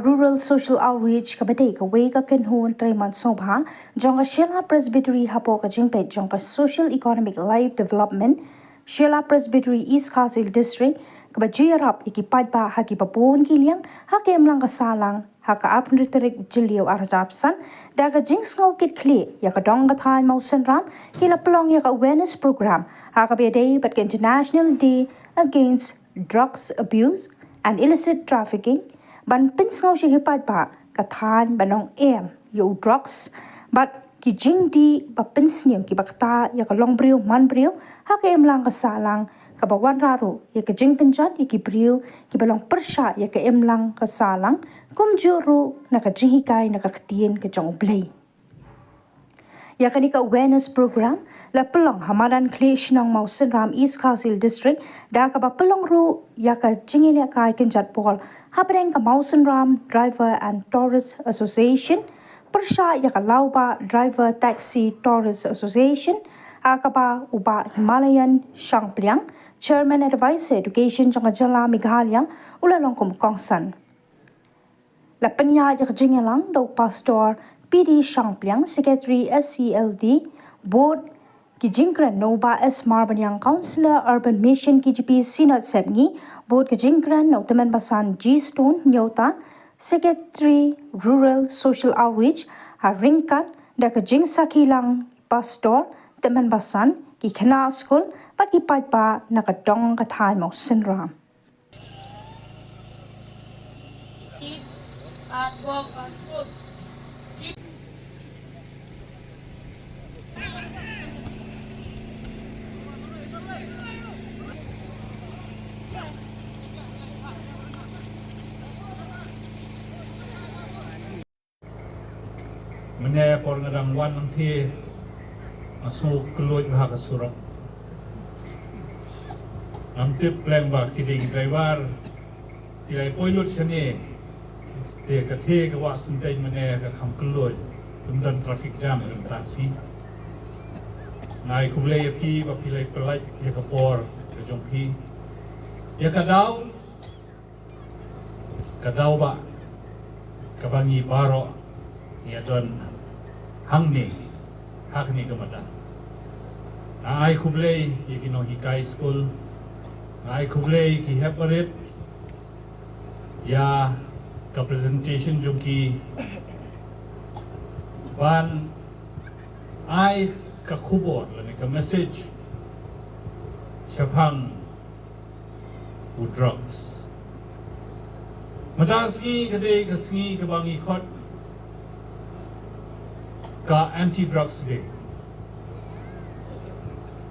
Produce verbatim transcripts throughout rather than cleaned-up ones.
Rural Social Outreach kaba dei kawei ka kynhun treimon sngewbha jong ka Shella Presbytery hapoh ka jingpeit jong ka Social Economic Life Development, Shella Presbytery East Khasi Hills District, kaba ju ïarap ïa ki paidbah ha kiba bun ki liang ha ka imlang ka sahlang ha ka arphew tarik Jylliew arhajar arphew san, da ka jingsngew kit khlieh ïa ka dong ka thaiñ Mawsynram, ki la pynlong ïa ka awareness program ha kaba ïadei bad ka International Day Against Drugs Abuse and Illicit Trafficking, ban pynsngew sha ki paidbah ka thaiñ ban ym em ïa u drugs bad ki jingdih ba pynsniew kiba ktah ïa ka longbriew manbriew ha ka imlang ka sahlang, kaba wanrah ruh ïa ka jingpynjot ïa ki briew kiba long pyrshah ïa ka imlang ka sahlang, kumjuh ruh na ka jinghikai na ka Ktien ka jong U Blei. Ïa kane ka awareness program la pynlong ha madan khlieh shnong Mawsynram, East Khasi Hills District, da kaba pynlong ruh ïa ka jingïalehkai kynjat ball hapdeng ka Mawsynram Driver and Tourist Association pyrshah ïa ka Lawbah Driver Taxi Tourist Association, ha kaba u Bah Himalayan Shangpliang, Chairman Advisor Education jong ka jylla Meghalaya, u la long kum u kongsan. La pynïaid ïa ka jingïalang da u Pastor P D Shangpliang, Secretary S C L D, bud ki jingkren na u Bah S Marbaniang, Councillor Urban Mission K J P Synod Sepngi, bud ki jingkren na u Tymmen Basan G Stone Hynñiewta, Secretary Rural Social Outreach, ha ryngkat da ka jingsakhi lang Pastor, Tymmen Basan, ki khynnah skul bad ki paidbah na ka dong ka thaiñ Mawsynram. Mynne por nga dang wan nangtei, nga sngew kylluid bha ka surok. Ngam tip pleng ba ki dei ki driver ki la poi lut shane. Te ka thei ka wah synteng mynne ka kham kylluid. Ym don traffic jam mynta shi. Nga ai khublei ïa phi ba phi la pyllait ïa ka por ka jong phi. Ïa ka daw, ka daw ba kaba ngi baroh ngi ïa don hangne ha kane ka madan. Nga ai khublei ïa ki nonghikai skul, nga ai khublei ki hep barit ïa ka presentation jong ki ban ai ka khubor lane ka message shaphang u drugs. Mynta ka sngi ka dei ka sngi kaba ngi khot ka Anti Drugs Day.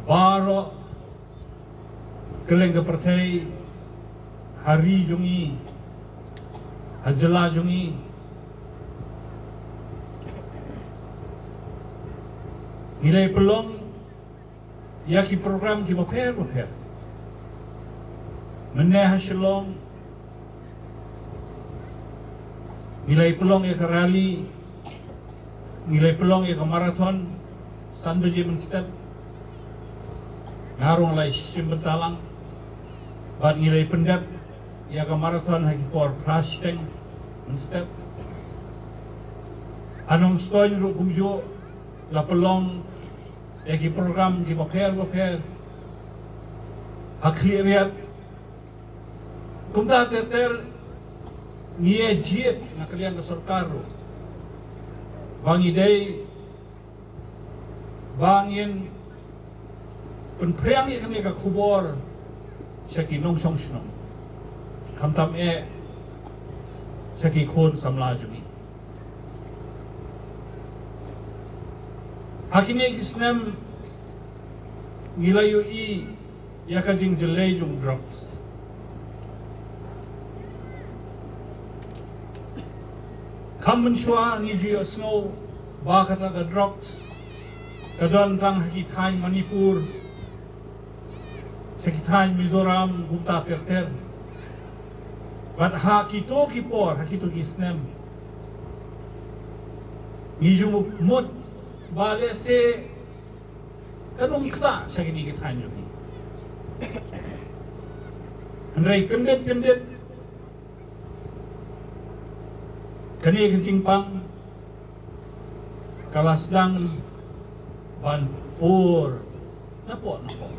Baroh kylleng ka pyrthei, ha ri jong ngi, ha jylla jong ngi, ngi la pynlong ïa ki program kiba pher bapher. Mynne ha Shillong ngi la pynlong ïa ka rally, ngi la pynlong ïa ka marathon san baje mynstep. Nga ruh nga la shim bynta lang bad ngi la pyndep ïa ka marathon ha ki por phra shiteng mynstep. Ha Nongstoiñ ruh kumjuh la pynlong ïa ki program kiba pher bapher. Ha Khliehriat kumta ter ter ngi ïa jied na ka liang ka sorkar ruh ba ngi dei ba ngin pynphriang ïa kane ka khubor sha ki nongshong shnong, khamtam eh sha ki khun samla jong ngi. Ha kine ki snem ngi la ïohi ïa ka jingjyllei jong drugs. Kham mynshuwa ngi ju ïohsngew ba kata ka drugs ka don tang ha ki thaiñ Manipur, sha ki thaiñ Mizoram, kumta ter ter. Bad ha kito ki por, ha kito ki snem, ngi ju mut ba lehse ka nang ktah sha kine ki thaiñ jong ngi. Hynrei kyndit kyndit Kane ka jingpang ka la sdang ban pur napoh napoh.